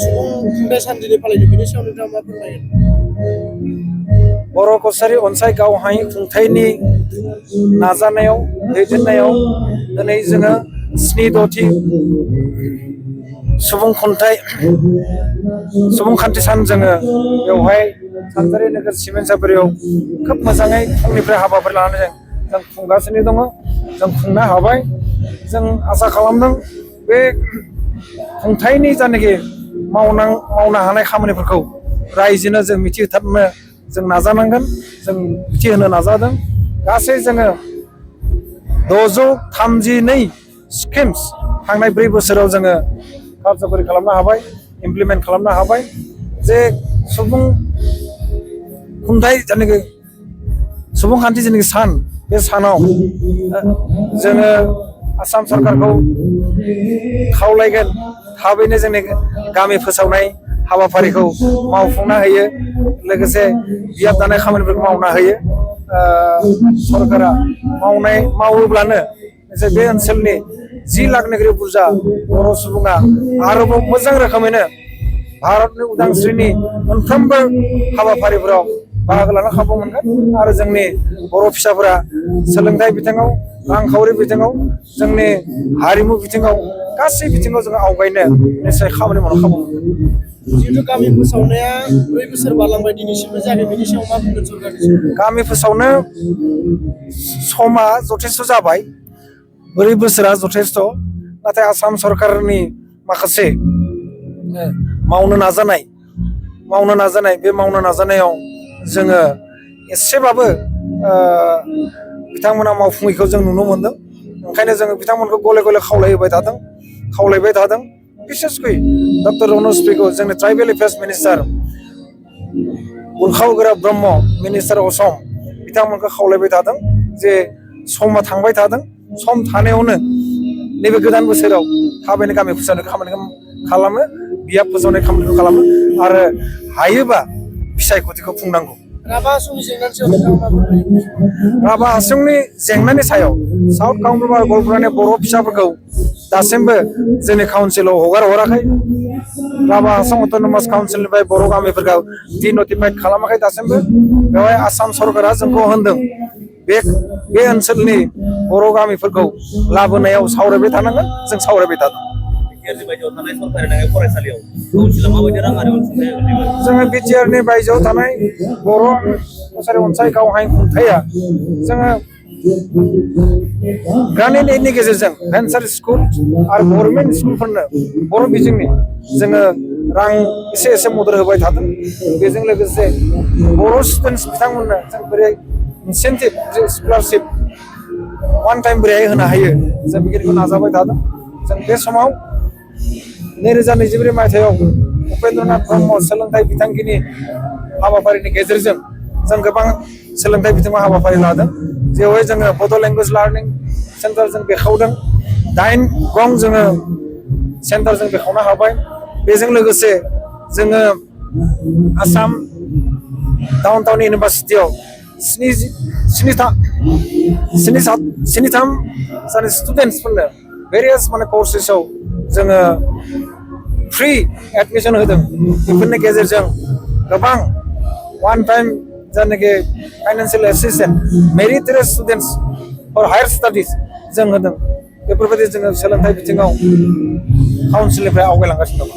सुबुं खुंथाइ सान दिनै फालिदों बेनि सायाव नोंथाङा मा फोरमायगोन? बर' कसारी अनसाय गावहाय खुंथाइनि नाजानायाव दैदेननायाव दिनै जोङो 7थि सुबुंखान्थि सान जोङो बेवहाय सानजारि नोगोर सिमेन्ट सापरियाव खोब मोजाङै फुंनिफ्राय हाबाफारि लानानै जों खुंगासिनो दङ। जों खुंनो हाबाय। जों आसा खालामदों बे खुंथाइनि जायनाखि मावनो हानाय खामानिफोरखौ रायजोनो जों मिथिहोथारनो जों नाजानांगोन। जों मिथिहोनो नाजादों। गासै जोङो 632 स्किम्स थांनाय 4 बोसोराव जोङो कारज'कारि खालामनो हाबाय, इमप्लिमेन्ट खालामनो हाबाय। जे सुबुं खुंथाइ जायनाखि सुबुंखान्थि जेनाखि सान, बे सानाव जोङो आसाम सरकारखौ खावलायगोन थाबैनो जोंनि गामि फोसावनाय हाबाफारिखौ मावफुंना होयो, लोगोसे बियाब जानाय खामानिफोरखौ मावना होयो। सरकारा मावोब्लानो जे बे ओनसोलनि 10 लाखनिख्रुइ बुरजा बर' सुबुङा आरोबाव मोजां रोखोमैनो भारतनि उदांस्रिनि मोनफ्रोमबो हाबाफारिफोराव बाहागो लानो खाबु मोनगोन आरो जोंनि बर' फिसाफोरा सोलोंथाइ बिथिङाव, रांखावरि बिथिङाव, जोंनि हारिमु बिथिङाव, गासै बिथिङाव जोङो आवगायनो निश्चय खामानि मावनो खाबु मोनगोन। जिहेथु गामि फोसावनाया 4 बोसोर बारलांबाय, दिनैसिमबो जायाखै, बेनि सायाव मा बुंगोन सरकारनि? गामि फोसावनो समा जथेस्थ' जाबाय। 4 बोसोरा जथेस्थ'। नाथाय आसाम सरकारनि माखासे मावनो नाजानाय बे मावनो नाजानायाव जोङो एसेबाबो बिथांमोना मावफुङैखौ जों नुनो मोनदों। ओंखायनो जोङो बिथांमोनखौ गले गले खावलायबाय थादों। बिसेसकै डक्टर रनज पेगु, जोंनि ट्राइबेल एफेयार्स मिनिस्टार, उरखाव गोरा ब्रह्म मिनिस्टार असम, बिथांमोनखौ खावलायबाय थादों जे समा थांबाय थादों, सम थानायावनो नैबे गोदान बोसोराव थाबैनो गामि फोसावनाय खामानिखौ खालामो, बियाब फोसावनाय खामानिखौ खालामो आरो हायोबा बिसायख'थिखौ खुंनांगौ। राभा हासंनि जेंनानि सायाव नोंथाङा मा फोरमायगोन? राभा हासंनि जेंनानि सायाव साउथ काउन्सिल गवालपारानि बर' फिसाफोरखौ दासिमबो जोंनि काउन्सिलाव हगाराखै। राभा हासं अट'नमास काउन्सिलनिफ्राय बर' गामिफोरखौ डिनटिफाइड खालामाखै दासिमबो। बेवहाय आसाम सरकारा जोंखौ होनदों बे ओनसोलनि बर' गामिफोरखौ लाबोनायाव सावरायबाय थानांगोन। जों सावरायबाय थादों। जोङो बिटिआरनि बायजोआव थानाय बर' कसारी अनसाय गावहाय खुंथाइया जोङो ग्रान्ड एइडनि गेजेरजों भेन्सार स्कुल आरो गभर्नमेन्ट स्कुलफोरनो बर' बिजोंनि जोङो रां एसे मदद होबाय थादों। बेजों लोगोसे बर' स्टुडेन्टस बिथांमोननो जों बोरै इनसेन्टिभ स्कलारशिप वान टाइम बोरैहाय होनो हायो, जों बेखिनिखौ नाजाबाय थादों। जों बे समाव 2024 मायथाइयाव उपेन्द्रनाथ ब्रह्म सोलोंथाइ बिथांखिनि हाबाफारिनि गेजेरजों जों गोबां सोलोंथाइ बिथिङाव हाबाफारि लादों। जेरावहाय जोङो बड' लेंगुवेज लार्निं सेन्टार जों बेखेवदों। 8 गं जोङो सेन्टार जों बेखेवनो हाबाय। बेजों लोगोसे जोङो आसाम डाउन टाउन इउनिभारसिटियाव 73 जानाय स्टुडेन्टसफोरनो भेरियास कर्सेसआव जोङो फ्रि एडमिसन होदों। बेफोरनि गेजेरजों गोबां वान टाइम जायनाखि financial assistant meritorious students for higher studies जों होदों। बेफोरबायदि जोङो सोलोंथाइ बिथिङाव काउन्सिलनिफ्राय आवगायलांगासिनो दङ।